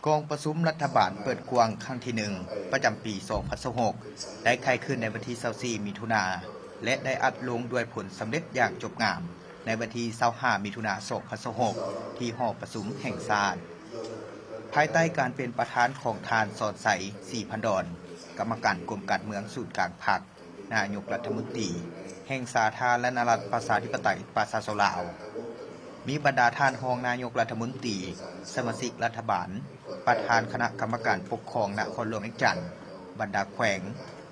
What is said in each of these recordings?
ກອງປະຊຸມລັດຖະບານເປີດກວ້າງຄັ້ງທີໜຶ່ງ ປະຈຳປີສອງພັນຊາວຫົກ ໄດ້ໄຂຂຶ້ນໃນວັນທີຊາວສີ່ ມິຖຸນາ ແລະ ໄດ້ອັດລົງດ້ວຍຜົນສຳເລັດຢ່າງຈົບງາມ ໃນວັນທີຊາວຫ້າ ມິຖຸນາ ສອງພັນຊາວຫົກ ທີ່ຫໍປະຊຸມແຫ່ງຊາດ ພາຍໃຕ້ການເປັນປະທານຂອງທ່ານ ສອນໄຊ ສີພັນດອນ ກຳມະການກົມການເມືອງສູນກາງພັກ, ນາຍົກລັດຖະມົນຕີແຫ່ງສາທາລະນະລັດປະຊາທິປະໄຕປະຊາຊົນລາວ, ມີບັນດາທ່ານຮອງນາຍົກລັດຖະມົນຕີ, ສະມາຊິກລັດຖະບານ, ປະທານຄະນະກຳມະການປົກຄອງນະຄອນຫຼວງວຽງຈັນ, ບັນດາແຂວງ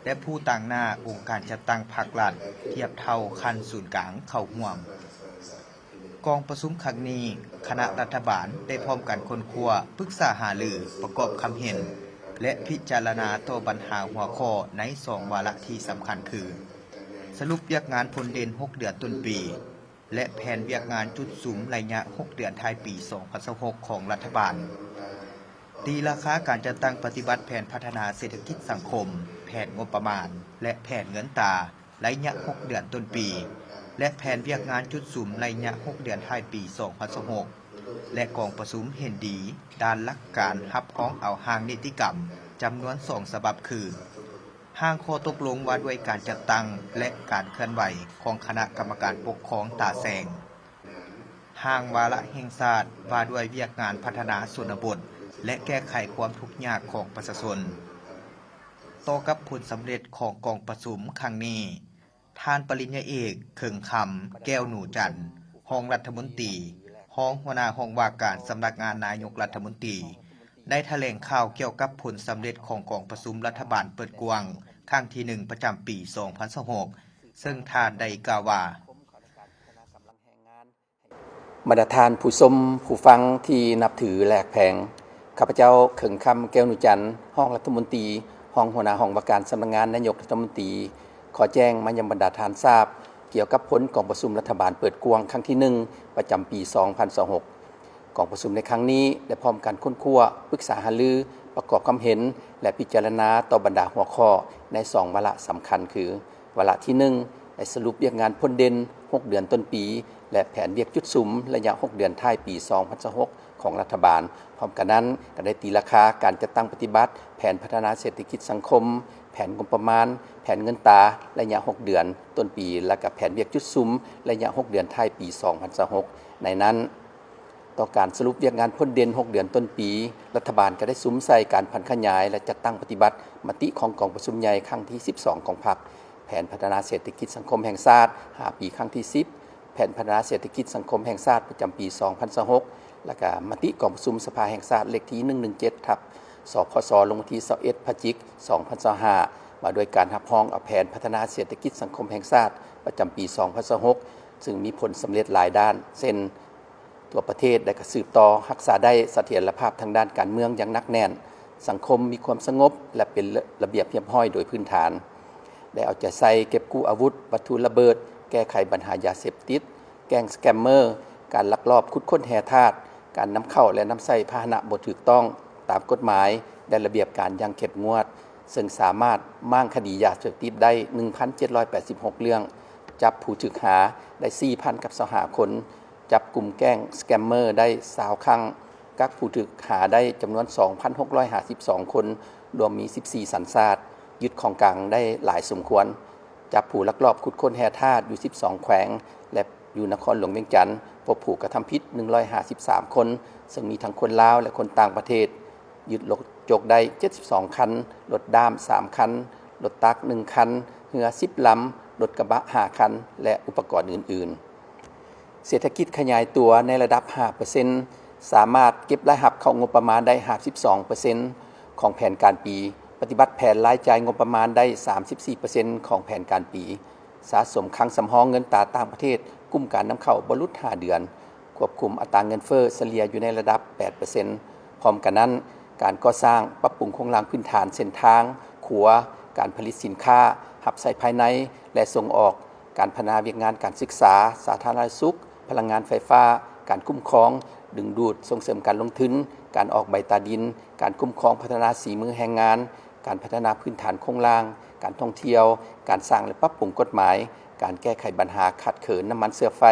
ແລະ ຜູ້ຕາງໜ້າອົງການຈັດຕັ້ງພັກລັດທຽບເທົ່າຂັ້ນສູນກາງເຂົ້າຮ່ວມ. ກອງປະຊຸມຄັ້ງນີ້, ຄະນະລັດຖະບານໄດ້ພ້ອມກັນຄົ້ນຄວ້າ, ປຶກສາຫາລື, ປະກອບຄຳເຫັນ ແລະ ພິຈາລະນາຕໍ່ບັນຫາຫົວຂໍ້ໃນສອງວາລະທີ່ສຳຄັນຄື ສະຫຼຸບວຽກງານພົ້ນເດັ່ນຫົກເດືອນຕົ້ນປີ ແລະ ແຜນວຽກງານຈຸດສຸມໄລຍະຫົກເດືອນທ້າຍປີສອງພັນຊາວຫົກຂອງລັດຖະບານ, ຕີລາຄາການຈັດຕັ້ງປະຕິບັດແຜນພັດທະນາເສດຖະກິດສັງຄົມ, ແຜນງົບປະມານ ແລະ ແຜນເງິນຕາໄລຍະຫົກເດືອນຕົ້ນປີ ແລະ ແຜນວຽກງານຈຸດສຸມໄລຍະຫົກເດືອນທ້າຍປີສອງພັນຊາວຫົກ ແລະ ກອງປະຊຸມເຫັນດີດ້ານຫຼັກການຮັບຮອງເອົາຮ່າງນິຕິກຳຈຳນວນສອງສະບັບຄື ຮ່າງຂໍ້ຕົກລົງວ່າດ້ວຍການຈັດຕັ້ງ ແລະ ການເຄື່ອນໄຫວຂອງຄະນະກຳມະການປົກຄອງຕາແສງ, ຮ່າງວາລະແຫ່ງຊາດວ່າດ້ວຍວຽກງານພັດທະນາຊົນນະບົດ ແລະ ແກ້ໄຂຄວາມທຸກຍາກຂອງປະຊາຊົນ. ຕໍ່ກັບຜົນສຳເລັດຂອງກອງປະຊຸມຄັ້ງນີ້, ທ່ານປະລິນຍາເອກ ເຄິງຄຳ ແກ້ວໜູຈັນ ຮອງລັດຖະມົນຕີ, ຮອງຫົວໜ້າຫ້ອງວ່າການສຳນັກງານນາຍົກລັດຖະມົນຕີ ໄດ້ຖະແຫຼງຂ່າວກ່ຽວກັບຜົນສຳເລັດຂອງກອງປະຊຸມລັດຖະບານເປີດກວ້າງຄັ້ງທີໜຶ່ງ ປະຈຳປີສອງພັນຊາວຫົກ ເຊິ່ງທ່ານໄດ້ກ່າວວ່າ. ບັນດາທ່ານຜູ້ຊົມ, ຜູ້ຟັງທີ່ນັບຖື ແລະ ຮັກແພງ, ຂ້າພະເຈົ້າ ເຄິງຄຳ ແກ້ວໜູຈັນ ຮອງລັດຖະມົນຕີ, ຮອງຫົວໜ້າຫ້ອງວ່າການສຳນັກງານນາຍົກລັດຖະມົນຕີ ຂໍແຈ້ງມາຍັງບັນດາທ່ານຊາບ ກ່ຽວກັບຜົນກອງປະຊຸມລັດຖະບານເປີດກວ້າງຄັ້ງທີໜຶ່ງ ປະຈຳປີສອງພັນຊາວຫົກ. ກອງປະຊຸມໃນຄັ້ງນີ້ໄດ້ພ້ອມກັນຄົ້ນຄວ້າ, ປຶກສາຫາລື, ປະກອບຄຳເຫັນ ແລະ ພິຈາລະນາຕໍ່ບັນດາຫົວຂໍ້ໃນສອງວາລະສຳຄັນຄື ວາລະທີໜຶ່ງ ໄດ້ສະຫຼຸບວຽກງານພົ້ນເດັ່ນຫົກເດືອນຕົ້ນປີ ແລະ ແຜນວຽກຈຸດສຸມໄລຍະຫົກເດືອນທ້າຍປີສອງພັນຊາວຫົກຂອງລັດຖະບານ. ພ້ອມກັນນັ້ນ, ກໍໄດ້ຕີລາຄາການຈັດຕັ້ງປະຕິບັດແຜນພັດທະນາເສດຖະກິດສັງຄົມ, ແຜນງົບປະມານ, ແຜນເງິນຕາໄລຍະຫົກເດືອນຕົ້ນປີ ແລະ ກະແຜນວຽກຈຸດສຸມໄລຍະຫົກເດືອນທ້າຍປີສອງພັນຊາວຫົກ. ໃນນັ້ນ, ຕໍ່ການສະຫຼຸບວຽກງານພົ້ນເດັ່ນຫົກເດືອນຕົ້ນປີ, ລັດຖະບານກໍໄດ້ສຸມໃສ່ການຜັນຂະຫຍາຍ ແລະ ຈັດຕັ້ງປະຕິບັດມະຕິຂອງກອງປະຊຸມໃຫຍ່ຄັ້ງທີສິບສອງຂອງພັກ, ແຜນພັດທະນາເສດຖະກິດສັງຄົມແຫ່ງຊາດຫ້າປີຄັ້ງທີສິບ, ແຜນພັດທະນາເສດຖະກິດສັງຄົມແຫ່ງຊາດປະຈຳປີສອງພັນຊາວຫົກ ແລະ ກະມະຕິກອງປະຊຸມສະພາແຫ່ງຊາດເລກທີໜຶ່ງໜຶ່ງເຈັດ ທັບ ສພສ ລົງວັນທີຊາວເອັດ ພະຈິກ ສອງພັນຊາວຫ້າ ວ່າດ້ວຍການຮັບຮອງເອົາແຜນພັດທະນາເສດຖະກິດສັງຄົມແຫ່ງຊາດປະຈຳປີສອງພັນຊາວຫົກ ເຊິ່ງມີຜົນສຳເລັດຫຼາຍດ້ານ ເຊັ່ນ ທົ່ວປະເທດ ແລະ ກະສືບຕໍ່ຮັກສາໄດ້ສະຖຽນລະພາບທາງດ້ານການເມືອງຢ່າງໜັກແໜ້ນ, ສັງຄົມມີຄວາມສະຫງົບ ແລະ ເປັນລະບຽບຮຽບຮ້ອຍໂດຍພື້ນຖານ, ໄດ້ເອົາໃຈໃສ່ເກັບກູ້ອາວຸດ, ວັດຖຸລະເບີດ, ແກ້ໄຂບັນຫາຢາເສບຕິດ, ແກ້ງສະແກມເມີ, ການລັກລອບຂຸດຄົ້ນແຮ່ທາດ, ການນຳເຂົ້າ ແລະ ນຳໃຊ້ພາຫະນະບໍ່ຖືກຕ້ອງຕາມກົດໝາຍ ແລະ ລະບຽບການຢ່າງເຂັ້ມງວດ, ເຊິ່ງສາມາດມ້າງຄະດີຢາເສບຕິດໄດ້ໜຶ່ງພັນເຈັດຮ້ອຍແປດສິບຫົກເລື່ອງ, ຈັບຜູ້ຖືກຫາໄດ້ສີ່ພັນກັບຊາວຫ້າຄົນ, ຈັບກຸ່ມແກ້ງສະແກມເມີໄດ້ຊາວຄັ້ງ, ກັກຜູ້ຖືກຫາໄດ້ຈຳນວນສອງພັນຫົກຮ້ອຍຫ້າສິບສອງຄົນ, ລວມມີສິບສີ່ສັນຊາດ, ຍຶດຂອງກາງໄດ້ຫຼາຍສົມຄວນ, ຈັບຜູ້ລັກລອບຂຸດຄົ້ນແຮ່ທາດຢູ່ສິບສອງແຂວງ ແລະ ຢູ່ນະຄອນຫຼວງວຽງຈັນ ພົບຜູ້ກະທຳຜິດໜຶ່ງຮ້ອຍຫ້າສິບສາມຄົນ, ເຊິ່ງມີທັງຄົນລາວ ແລະ ຄົນຕ່າງປະເທດ, ຍຶດລົດຈົກໄດ້ເຈັດສິບສອງຄັນ, ລົດດ້າມສາມຄັນ, ລົດຕັກໜຶ່ງຄັນ, ເຮືອສິບລຳ, ລົດກະບະຫ້າຄັນ ແລະ ອຸປະກອນອື່ນໆ. ເສດຖະກິດຂະຫຍາຍຕົວໃນລະດັບຫ້າເປີເຊັນ, ສາມາດເກັບລາຍຮັບເຂົ້າງົບປະມານໄດ້ຫ້າສິບສອງເປີເຊັນຂອງແຜນການປີ, ປະຕິບັດແຜນລາຍຈ່າຍງົບປະມານໄດ້ສາມສິບສີ່ເປີເຊັນຂອງແຜນການປີ, ສະສົມຄັງສຳຮອງເງິນຕາຕ່າງປະເທດ ກຸ້ມການນຳເຂົ້າບໍ່ຫຼຸດຫ້າເດືອນ, ຄວບຄຸມອັດຕາເງິນເຟີ້ສະເລ່ຍຢູ່ໃນລະດັບແປດເປີເຊັນ. ພ້ອມກັນນັ້ນ, ການກໍ່ສ້າງ, ປັບປຸງໂຄງລ່າງພື້ນຖານເສັ້ນທາງ, ຂົວ, ການຜະລິດສິນຄ້າ, ຮັບໃຊ້ພາຍໃນ ແລະ ສົ່ງອອກ, ການພັດທະນາວຽກງານການສຶກສາ, ສາທາລະນະສຸກ, ພະລັງງານໄຟຟ້າ, ການຄຸ້ມຄອງ, ດຶງດູດ, ສົ່ງເສີມການລົງທຶນ, ການອອກໃບຕາດິນ, ການຄຸ້ມຄອງພັດທະນາສີມືແຮງງານ, ການພັດທະນາພື້ນຖານໂຄງລ່າງ, ການທ່ອງທ່ຽວ, ການສ້າງ ແລະ ປັບປຸງກົດໝາຍ, ການແກ້ໄຂບັນຫາຂາດເຂີນນ້ຳມັນເຊື້ອໄຟ,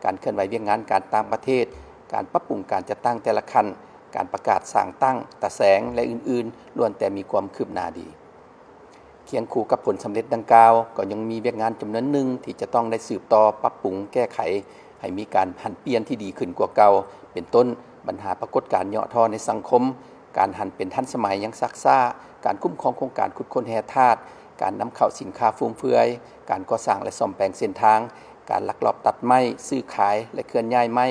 ການເຄື່ອນໄຫວວຽກງານການຕ່າງປະເທດ, ການປັບປຸງການຈັດຕັ້ງແຕ່ລະຂັ້ນ, ການປະກາດສ້າງຕັ້ງ, ຕາແສງ ແລະ ອື່ນໆ ລ້ວນແຕ່ມີຄວາມຄືບໜ້າດີ. ຄຽງຄູ່ກັບຜົນສຳເລັດດັ່ງກ່າວ, ກໍຍັງມີວຽກງານຈຳນວນໜຶ່ງທີ່ຈະຕ້ອງໄດ້ສືບຕໍ່ປັບປຸງແກ້ໄຂ ໃຫ້ມີການຫັນປ່ຽນທີ່ດີຂຶ້ນກວ່າເກົ່າ, ເປັນຕົ້ນ ບັນຫາປາກົດການຫຍໍ້ທໍ້ໃນສັງຄົມ, ການຫັນເປັນທັນສະໄໝຍັງຊັກຊ້າ, ການຄຸ້ມຄອງໂຄງການຂຸດຄົ້ນແຮ່ທາດ, ການນຳເຂົ້າສິນຄ້າຟຸມເຟືອຍ, ການກໍ່ສ້າງ ແລະ ສ້ອມແປງເສັ້ນທາງ, ການລັກລອບຕັດໄມ້, ຊື້ຂາຍ ແລະ ເຄື່ອນຍ້າຍໄມ້,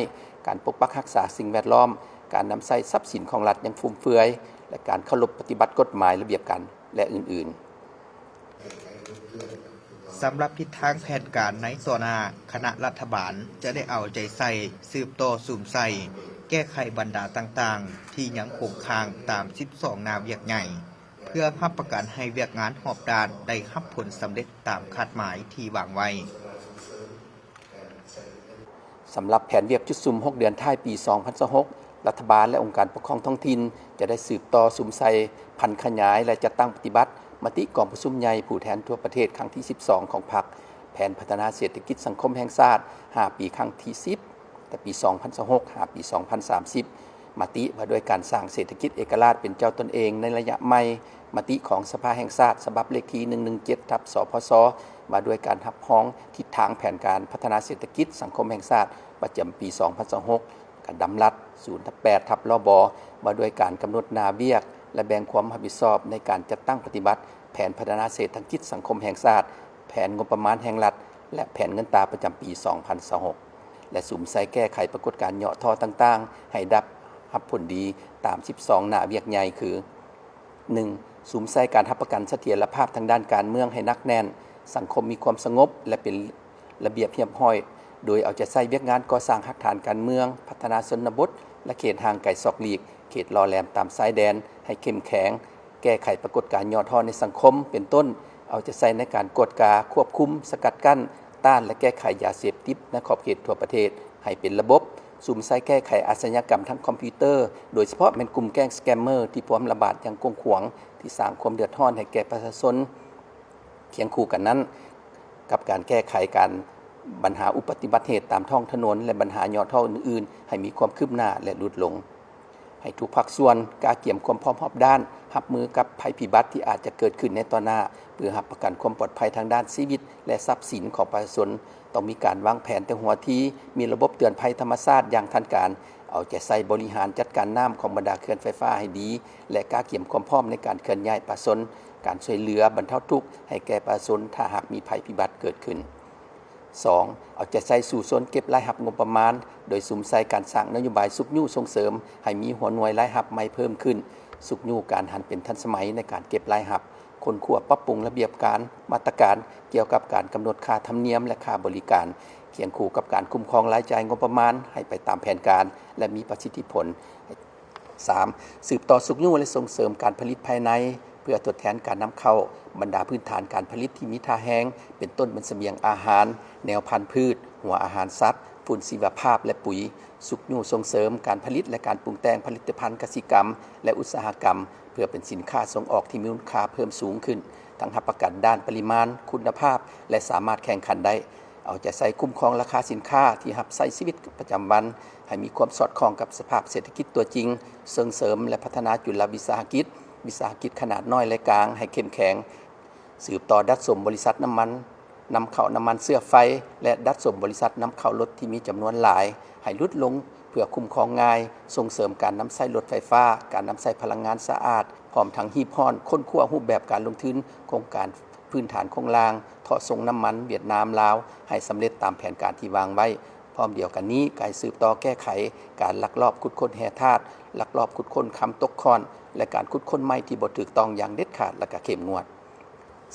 ການປົກປັກຮັກສາສິ່ງແວດລ້ອມ, ການນຳໃຊ້ຊັບສິນຂອງລັດຢ່າງຟຸມເຟືອຍ ແລະ ການເຄົາລົບປະຕິບັດກົດໝາຍ, ລະບຽບການ ແລະ ອື່ນໆ. ສຳລັບທິດທາງແຜນການໃນຕໍ່ໜ້າ, ຄະນະລັດຖະບານຈະໄດ້ເອົາໃຈໃສ່ສືບຕໍ່ສຸມໃສ່ແກ້ໄຂບັນດາຕ່າງໆ ທີ່ຍັງຄົງຄ້າງຕາມສິບສອງໜ້າວຽກໃຫຍ່ ເພື່ອຮັບປະກັນໃຫ້ວຽກງານຮອບດ້ານໄດ້ຮັບຜົນສຳເລັດຕາມຄາດໝາຍທີ່ວາງໄວ້. ສຳລັບແຜນວຽກຈຸດສຸມຫົກເດືອນທ້າຍປີສອງພັນຊາວຫົກ ລັດຖະບານ ແລະ ອົງການປົກຄອງທ້ອງຖິ່ນ ຈະໄດ້ສືບຕໍ່ສຸມໃສ່ຜັນຂະຫຍາຍ ແລະ ຈັດຕັ້ງປະຕິບັດມະຕິກອງປະຊຸມໃຫຍ່ຜູ້ແທນທົ່ວປະເທດຄັ້ງທີສິບສອງຂອງພັກ, ແຜນພັດທະນາເສດຖະກິດສັງຄົມແຫ່ງຊາດຫ້າປີຄັ້ງທີສິບ ແຕ່ປີສອງພັນຊາວຫົກ ຫາປີສອງພັນສາມສິບ, ມະຕິວ່າດ້ວຍການສ້າງເສດຖະກິດເອກະລາດເປັນເຈົ້າຕົນເອງໃນໄລຍະໃໝ່, ມະຕິຂອງສະພາແຫ່ງຊາດສະບັບເລກທີໜຶ່ງໜຶ່ງເຈັດ ທັບ ສພຊ ວ່າດ້ວຍການຮັບຮອງທິດທາງແຜນການພັດທະນາເສດຖະກິດສັງຄົມແຫ່ງຊາດປະຈຳປີສອງພັນຊາວຫົກ, ກະດຳລັດສູນແປດ ທັບ ລບ ວ່າດ້ວຍການກຳນົດໜ້າວຽກ ແລະ ແບ່ງຄວາມຮັບຜິດຊອບໃນການຈັດຕັ້ງປະຕິບັດແຜນພັດທະນາເສດຖະກິດສັງຄົມແຫ່ງຊາດ, ແຜນງົບປະມານແຫ່ງລັດ ແລະ ແຜນເງິນຕາປະຈຳປີສອງພັນຊາວຫົກ ແລະ ສຸມໃສ່ແກ້ໄຂປາກົດການຫຍໍ້ທໍ້ຕ່າງໆ ໃຫ້ໄດ້ຮັບຜົນດີຕາມສິບສອງໜ້າວຽກໃຫຍ່ຄື: ໜຶ່ງ, ສຸມໃສ່ການຮັບປະກັນສະຖຽນລະພາບທາງດ້ານການເມືອງໃຫ້ໜັກແໜ້ນ, ສັງຄົມມີຄວາມສະຫງົບ ແລະ ເປັນລະບຽບຮຽບຮ້ອຍ, ໂດຍເອົາໃຈໃສ່ວຽກງານກໍ່ສ້າງຮາກຖານການເມືອງ, ພັດທະນາຊົນນະບົດ ແລະ ເຂດຫ່າງໄກສອກຫຼີກ, ເຂດຫຼໍ່ແຫຼມຕາມຊາຍແດນໃຫ້ເຂັ້ມແຂງ, ແກ້ໄຂປາກົດການຫຍໍ້ທໍ້ໃນສັງຄົມ ເປັນຕົ້ນ ເອົາໃຈໃສ່ໃນການກວດກາ, ຄວບຄຸມ, ສະກັດກັ້ນ, ຕ້ານ ແລະ ແກ້ໄຂຢາເສບຕິດໃນຂອບເຂດທົ່ວປະເທດໃຫ້ເປັນລະບົບ, ສຸມໃສ່ແກ້ໄຂອາຊະຍາກຳທາງຄອມພິວເຕີ, ໂດຍສະເພາະແມ່ນກຸ່ມແກ້ງສະແກມເມີທີ່ພວມລະບາດຢ່າງກວ້າງຂວາງ, ທີ່ສ້າງຄວາມເດືອດຮ້ອນໃຫ້ແກ່ປະຊາຊົນ. ຄຽງຄູ່ກັນນັ້ນ, ກັບການແກ້ໄຂການບັນຫາອຸປະຕິບັດເຫດຕາມທ້ອງຖະໜົນ ແລະ ບັນຫາຫຍໍ້ທໍ້ອື່ນໆ ໃຫ້ມີຄວາມຄືບໜ້າ ແລະ ຫຼຸດລົງ. ໃຫ້ທຸກພາກສ່ວນກະກຽມຄວາມພ້ອມຮອບດ້ານຮັບມືກັບໄພພິບັດທີ່ອາດຈະເກີດຂຶ້ນໃນຕໍ່ໜ້າ ເພື່ອຮັບປະກັນຄວາມປອດໄພທາງດ້ານຊີວິດ ແລະ ຊັບສິນຂອງປະຊາຊົນ. ຕ້ອງມີການວາງແຜນແຕ່ຫົວທີ, ມີລະບົບເຕືອນໄພທຳມະຊາດຢ່າງທັນການ, ເອົາໃຈໃສ່ບໍລິຫານຈັດການນ້ຳຂອງບັນດາເຂື່ອນໄຟຟ້າໃຫ້ດີ ແລະ ກະກຽມຄວາມພ້ອມໃນການເຄື່ອນຍ້າຍປະຊາຊົນ, ການຊ່ວຍເຫຼືອບັນເທົາທຸກໃຫ້ແກ່ປະຊາຊົນ ຖ້າຫາກມີໄພພິບັດເກີດຂຶ້ນ. ສອງ, ເອົາໃຈໃສ່ສູ້ຊົນເກັບລາຍຮັບງົບປະມານ ໂດຍສຸມໃສ່ການສ້າງນະໂຍບາຍຊຸກຍູ້ສົ່ງເສີມໃຫ້ມີຫົວໜ່ວຍລາຍຮັບໃໝ່ເພີ່ມຂຶ້ນ, ຊຸກຍູ້ການຫັນເປັນທັນສະໄໝໃນການເກັບລາຍຮັບ, ຄົ້ນຄວ້າປັບປຸງລະບຽບການ, ມາດຕະການກ່ຽວກັບການກຳນົດຄ່າທຳນຽມ ແລະ ຄ່າບໍລິການ, ຄຽງຄູ່ກັບການຄຸ້ມຄອງລາຍຈ່າຍງົບປະມານໃຫ້ໄປຕາມແຜນການ ແລະ ມີປະສິດທິຜົນ. ສາມ, ສືບຕໍ່ຊຸກຍູ້ ແລະ ສົ່ງເສີມການຜະລິດພາຍໃນ ເພື່ອທົດແທນການນຳເຂົ້າບັນດາພື້ນຖານການຜະລິດທີ່ມີທ່າແຮງ ເປັນຕົ້ນແມ່ນສະບຽງອາຫານ, ແນວພັນພືດ, ຫົວອາຫານສັດ, ຝຸ່ນຊີວະພາບ ແລະ ປຸຍ, ຊຸກຍູ້ສົ່ງເສີມການຜະລິດ ແລະ ການປຸງແຕ່ງຜະລິດຕະພັນກະສິກຳ ແລະ ອຸດສາຫະກຳ ເພື່ອເປັນສິນຄ້າສົ່ງອອກທີ່ມີມູນຄ່າເພີ່ມສູງຂຶ້ນ, ທັງຮັບປະກັນດ້ານປະລິມານ, ຄຸນນະພາບ ແລະ ສາມາດແຂ່ງຂັນໄດ້. ເອົາໃຈໃສ່ຄຸ້ມຄອງລາຄາສິນຄ້າທີ່ຮັບໃຊ້ຊີວິດປະຈຳວັນ ໃຫ້ມີຄວາມສອດຄ່ອງກັບສະພາບເສດຖະກິດຕົວຈິງ, ສົ່ງເສີມ ແລະ ພັດທະນາຈຸລະວິສາຫະກິດ, ວິສາຫະກິດຂະໜາດນ້ອຍ ແລະ ກາງ ໃຫ້ເຂັ້ມແຂງ, ສືບຕໍ່ດັດສົມບໍລິສັດນ້ຳມັນນຳເຂົ້ານ້ຳມັນເຊື້ອໄຟ ແລະ ດັດສົມບໍລິສັດນຳເຂົ້າລົດທີ່ມີຈຳນວນຫຼາຍໃຫ້ຫຼຸດລົງ ເພື່ອຄຸ້ມຄອງງ່າຍ, ສົ່ງເສີມການນຳໃຊ້ລົດໄຟຟ້າ, ການນຳໃຊ້ພະລັງງານສະອາດ, ພ້ອມທັງຮີບຮ້ອນຄົ້ນຄວ້າຮູບແບບການລົງທຶນໂຄງການພື້ນຖານໂຄງລ່າງ ທໍ່ສົ່ງນ້ຳມັນຫວຽດນາມ-ລາວ ໃຫ້ສຳເລັດຕາມແຜນການທີ່ວາງໄວ້. ພ້ອມດຽວກັນນີ້, ການສືບຕໍ່ແກ້ໄຂການລັກລອບຂຸດຄົ້ນແຮ່ທາດ, ລັກລອບຂຸດຄົ້ນຄຳຕົກຂ້ອນ ແລະ ການຂຸດຄົ້ນໄມ້ທີ່ບໍ່ຖືກຕ້ອງຢ່າງເດັດຂາດ ແລະ ກະເຂັ້ມງວດ.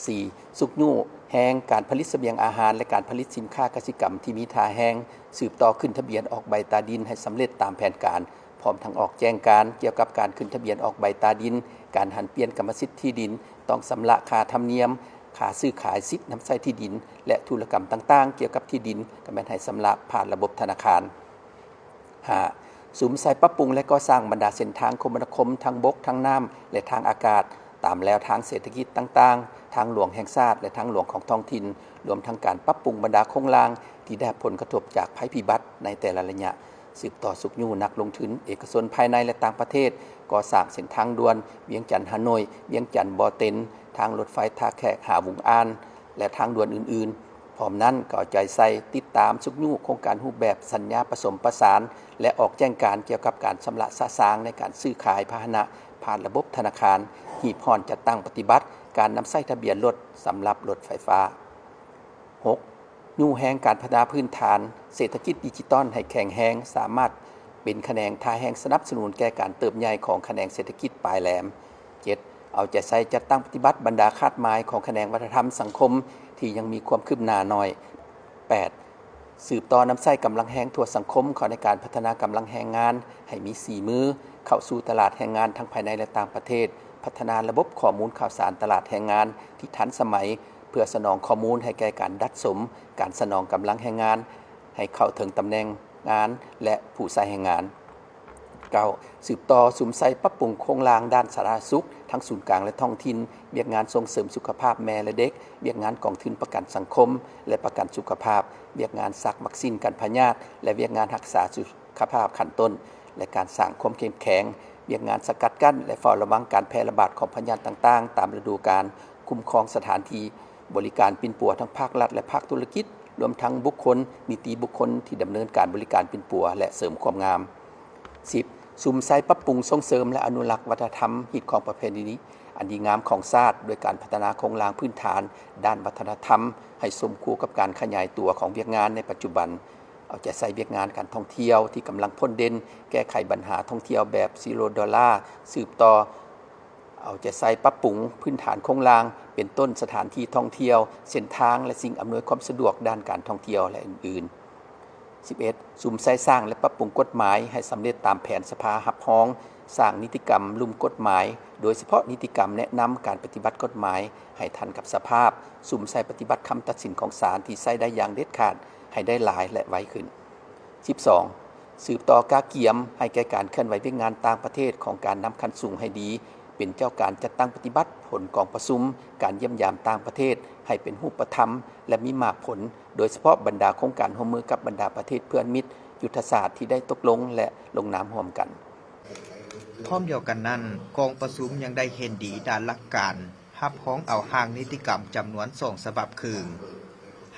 ສີ່, ຊຸກຍູ້ແຮງການຜະລິດສະບຽງອາຫານ ແລະ ການຜະລິດສິນຄ້າກະສິກຳທີ່ມີທ່າແຮງ, ສືບຕໍ່ຂຶ້ນທະບຽນອອກໃບຕາດິນໃຫ້ສຳເລັດຕາມແຜນການ, ພ້ອມທັງອອກແຈ້ງການກ່ຽວກັບການຂຶ້ນທະບຽນອອກໃບຕາດິນ, ການຫັນປ່ຽນກຳມະສິດທີ່ດິນ, ຕ້ອງຊຳລະຄ່າທຳນຽມ, ຄ່າຊື້ຂາຍສິດນຳໃຊ້ທີ່ດິນ ແລະ ທຸລະກຳຕ່າງໆກ່ຽວກັບທີ່ດິນ ກໍແມ່ນໃຫ້ຊຳລະຜ່ານລະບົບທະນາຄານ. ຫ້າ, ສຸມໃສ່ປັບປຸງ ແລະ ກໍ່ສ້າງບັນດາເສັ້ນທາງຄົມມະນາຄົມທາງບົກ, ທາງນ້ຳ ແລະ ທາງອາກາດ ຕາມແລວທາງເສດຖະກິດຕ່າງໆ, ທາງຫຼວງແຫ່ງຊາດ ແລະ ທາງຫຼວງຂອງທ້ອງຖິ່ນ, ລວມທັງການປັບປຸງບັນດາໂຄງລ່າງທີ່ໄດ້ຮັບຜົນກະທົບຈາກໄພພິບັດໃນແຕ່ລະໄລຍະ. ສືບຕໍ່ຊຸກຍູ້ນັກລົງທຶນເອກະຊົນພາຍໃນ ແລະ ຕ່າງປະເທດ ກໍ່ສ້າງເສັ້ນທາງດ່ວນວຽງຈັນ-ຮ່າໂນ້ຍ, ວຽງຈັນ-ບໍ່ເຕັນ, ທາງລົດໄຟທ່າແຂກຫາວຸງອານ ແລະ ທາງດ່ວນອື່ນໆ. ພ້ອມນັ້ນກໍເອົາໃຈໃສ່ຕິດຕາມຊຸກຍູ້ໂຄງການຮູບແບບສັນຍາປະສົມປະສານ ແລະ ອອກແຈ້ງການກ່ຽວກັບການຊຳລະສະສາງໃນການຊື້ຂາຍພາຫະນະຜ່ານລະບົບທະນາຄານ, ຮີບຮ້ອນຈັດຕັ້ງປະຕິບັດການນຳໃຊ້ທະບຽນລົດສຳລັບລົດໄຟຟ້າ. ຫົກ, ຍູ້ແຮງການພັດທະນາພື້ນຖານເສດຖະກິດດິຈິຕອນໃຫ້ແຂງແຮງ, ສາມາດເປັນຂະແໜງທ່າແຮງສະໜັບສະໜູນແກ່ການເຕີບໃຫຍ່ຂອງຂະແໜງເສດຖະກິດປາຍແຫຼມ. ເຈັດ, ເອົາໃຈໃສ່ຈັດຕັ້ງປະຕິບັດບັນດາຄາດໝາຍຂອງຂະແໜງວັດທະນະທຳສັງຄົມທີ່ຍັງມີຄວາມຄືບໜ້າໜ້ອຍ. ແປດ, ສືບຕໍ່ນຳໃຊ້ກຳລັງແຮງທົ່ວສັງຄົມເຂົ້າໃນການພັດທະນາກຳລັງແຮງງານໃຫ້ມີສີມື ເຂົ້າສູ່ຕະຫຼາດແຮງງານທັງພາຍໃນ ແລະ ຕ່າງປະເທດ, ພັດທະນາລະບົບຂໍ້ມູນຂ່າວສານຕະຫຼາດແຮງງານທີ່ທັນສະໄໝ ເພື່ອສະໜອງຂໍ້ມູນໃຫ້ແກ່ການດັດສົມການສະໜອງກຳລັງແຮງງານໃຫ້ເຂົ້າເຖິງຕຳແໜ່ງງານ ແລະ ຜູ້ໃຊ້ແຮງງານ. ເກົ້າ, ສືບຕໍ່ສຸມໃສ່ປັບປຸງໂຄງລ່າງດ້ານສາທາລະນະສຸກ ທັງສູນກາງ ແລະ ທ້ອງຖິ່ນ, ວຽກງານສົ່ງເສີມສຸຂະພາບແມ່ ແລະ ເດັກ, ວຽກງານກອງທຶນປະກັນສັງຄົມ ແລະ ປະກັນສຸຂະພາບ, ວຽກງານສັກວັກຊີນກັນພະຍາດ ແລະ ວຽກງານຮັກສາສຸຂະພາບຂັ້ນຕົ້ນ ແລະ ການສ້າງຄວາມເຂັ້ມແຂງ, ວຽກງານສະກັດກັ້ນ ແລະ ເຝົ້າລະວັງການແຜ່ລະບາດຂອງພະຍາດຕ່າງໆຕາມລະດູການ, ຄຸ້ມຄອງສະຖານທີ່ບໍລິການປິ່ນປົວທັງພາກລັດ ແລະ ພາກທຸລະກິດ, ລວມທັງບຸກຄົນ, ນິຕິບຸກຄົນທີ່ດຳເນີນການບໍລິການປິ່ນປົວ ແລະ ເສີມຄວາມງາມ. ສິບ, ສຸມໃສ່ປັບປຸງສົ່ງເສີມ ແລະ ອະນຸລັກວັດທະນະທຳຮີດຄອງປະເພນີອັນດີງາມຂອງຊາດ ດ້ວຍການພັດທະນາໂຄງລ່າງພື້ນຖານດ້ານວັດທະນະທຳໃຫ້ສົມຄູ່ກັບການຂະຫຍາຍຕົວຂອງວຽກງານໃນປັດຈຸບັນ, ເອົາໃຈໃສ່ວຽກງານການທ່ອງທ່ຽວທີ່ກຳລັງພົ້ນເດັ່ນ, ແກ້ໄຂບັນຫາທ່ອງທ່ຽວແບບ Zero Dollar, ສືບຕໍ່ ເອົາໃຈໃສ່ປັບປຸງພື້ນຖານໂຄງລ່າງ ເປັນຕົ້ນສະຖານທີ່ທ່ອງທ່ຽວ, ເສັ້ນທາງ ແລະ ສິ່ງອຳນວຍຄວາມສະດວກດ້ານການທ່ອງທ່ຽວ ແລະ ອື່ນໆ. ສິບເອັດ, ສຸມໃສ່ສ້າງ ແລະ ປັບປຸງກົດໝາຍໃຫ້ສຳເລັດຕາມແຜນສະພາຮັບຮອງ, ສ້າງນິຕິກຳລຸ່ມກົດໝາຍ, ໂດຍສະເພາະນິຕິກຳແນະນຳການປະຕິບັດກົດໝາຍໃຫ້ທັນກັບສະພາບ, ສຸມໃສ່ປະຕິບັດຄຳຕັດສິນຂອງສານທີ່ໃຊ້ໄດ້ຢ່າງເດັດຂາດໃຫ້ໄດ້ຫຼາຍ ແລະ ໄວຂຶ້ນ. ສິບສອງ, ສືບຕໍ່ກະກຽມໃຫ້ແກ່ການເຄື່ອນໄຫວວຽກງານຕ່າງປະເທດຂອງການນຳຂັ້ນສູງໃຫ້ດີ, ເປັນເຈົ້າການຈັດຕັ້ງປະຕິບັດຜົນກອງປະຊຸມການຢ້ຽມຢາມຕ່າງປະເທດໃຫ້ເປັນຮູບປະທຳ ແລະ ມີໝາກຜົນ, ໂດຍສະເພາະບັນດາໂຄງການຮ່ວມມືກັບບັນດາປະເທດເພື່ອນມິດຍຸດທະສາດທີ່ໄດ້ຕົກລົງ ແລະ ລົງນາມຮ່ວມກັນ. ພ້ອມດຽວກັນນັ້ນ, ກອງປະຊຸມຍັງໄດ້ເຫັນດີດ້ານຫຼັກການ ຮັບຮອງເອົາຮ່າງນິຕິກຳຈຳນວນສອງສະບັບຄື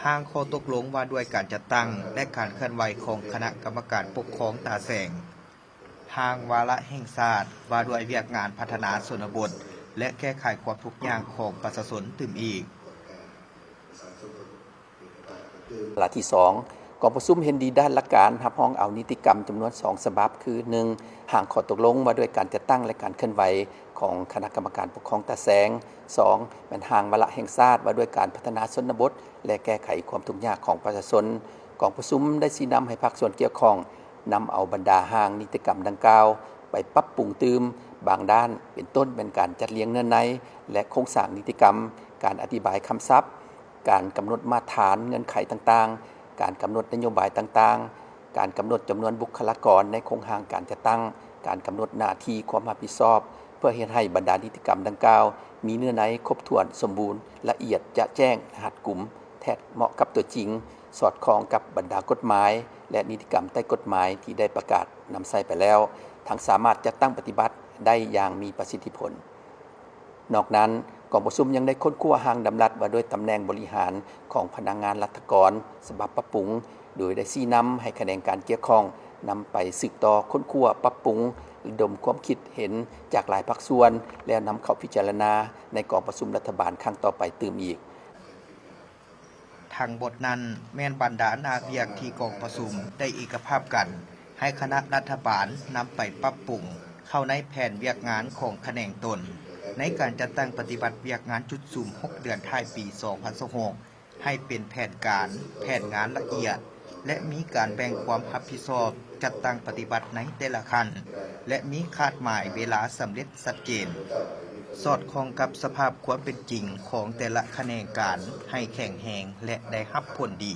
ຮ່າງຂໍ້ຕົກລົງວ່າດ້ວຍການຈັດຕັ້ງ ແລະ ການເຄື່ອນໄຫວຂອງຄະນະກຳມະການປົກຄອງຕາແສງ, ຮ່າງວາລະແຫ່ງຊາດວ່າດ້ວຍວຽກງານພັດທະນາຊົນນະບົດ ແລະ ແກ້ໄຂຄວາມທຸກຍາກຂອງປະຊາຊົນຕື່ມອີກ. ລະທີສອງ, ກອງປະຊຸມເຫັນດີດ້ານຫຼັກການຮັບຮອງເອົານິຕິກຳຈຳນວນສອງສະບັບ ຄື ໜຶ່ງ, ຮ່າງຂໍ້ຕົກລົງວ່າດ້ວຍການຈັດຕັ້ງ ແລະ ການເຄື່ອນໄຫວຂອງຄະນະກຳມະການປົກຄອງຕາແສງ, ສອງ, ແມ່ນຮ່າງວາລະແຫ່ງຊາດວ່າດ້ວຍການພັດທະນາຊົນນະບົດ ແລະ ແກ້ໄຂຄວາມທຸກຍາກຂອງປະຊາຊົນ. ກອງປະຊຸມໄດ້ຊີ້ນຳໃຫ້ພາກສ່ວນກ່ຽວຂ້ອງນຳເອົາບັນດາຮ່າງນິຕິກຳດັ່ງກ່າວໄປປັບປຸງຕື່ມບາງດ້ານ, ເປັນຕົ້ນແມ່ນການຈັດລຽງເນື້ອໃນ ແລະ ໂຄງສ້າງນິຕິກຳ, ການອະທິບາຍຄຳສັບ, ການກຳນົດມາດຖານເງື່ອນໄຂຕ່າງໆ, ການກຳນົດນະໂຍບາຍຕ່າງໆ, ການກຳນົດຈຳນວນບຸກຄະລາກອນໃນໂຄງຮ່າງການຈັດຕັ້ງ, ການກຳນົດໜ້າທີ່ຄວາມຮັບຜິດຊອບ, ເພື່ອເຮັດໃຫ້ບັນດານິຕິກຳດັ່ງກ່າວມີເນື້ອໃນຄົບຖ້ວນ, ສົມບູນ, ລະອຽດ, ຈະແຈ້ງ, ຮັດກຸມ, ແທດເໝາະກັບຕົວຈິງ, ສອດຄ່ອງກັບບັນດາກົດໝາຍ ແລະ ນິຕິກຳໃຕ້ກົດໝາຍທີ່ໄດ້ປະກາດນຳໃຊ້ໄປແລ້ວ, ທັງສາມາດຈັດຕັ້ງປະຕິບັດໄດ້ຢ່າງມີປະສິດທິຜົນ. ນອກນັ້ນ, ກອງປະຊຸມຍັງໄດ້ຄົ້ນຄວ້າຮ່າງດຳລັດວ່າດ້ວຍຕຳແໜ່ງບໍລິຫານຂອງພະນັກງານລັດຖະກອນສະບັບປັບປຸງ, ໂດຍໄດ້ຊີ້ນຳໃຫ້ຂະແໜງການກ່ຽວຂ້ອງນຳໄປສືບຕໍ່ຄົ້ນຄວ້າ, ປັບປຸງ, ລະດົມຄວາມຄິດເຫັນຈາກຫຼາຍພາກສ່ວນ ແລ້ວນຳເຂົ້າພິຈາລະນາໃນກອງປະຊຸມລັດຖະບານຄັ້ງຕໍ່ໄປຕື່ມອີກ. ທັງໝົດນັ້ນແມ່ນບັນດາໜ້າວຽກທີ່ກອງປະຊຸມໄດ້ເອກະພາບກັນ ໃຫ້ຄະນະລັດຖະບານນຳໄປປັບປຸງເຂົ້າໃນແຜນວຽກງານຂອງຂະແໜງຕົນ ໃນການຈັດຕັ້ງປະຕິບັດວຽກງານຈຸດສຸມຫົກເດືອນທ້າຍປີສອງພັນຊາວຫົກ ໃຫ້ເປັນແຜນການ, ແຜນງານລະອຽດ ແລະ ມີການແບ່ງຄວາມຮັບຜິດຊອບຈັດຕັ້ງປະຕິບັດໃນແຕ່ລະຂັ້ນ ແລະ ມີຄາດໝາຍເວລາສຳເລັດຊັດເຈນ, ສອດຄ່ອງກັບສະພາບຄວາມເປັນຈິງຂອງແຕ່ລະຂະແໜງການໃຫ້ແຂງແຮງ ແລະ ໄດ້ຮັບຜົນດີ.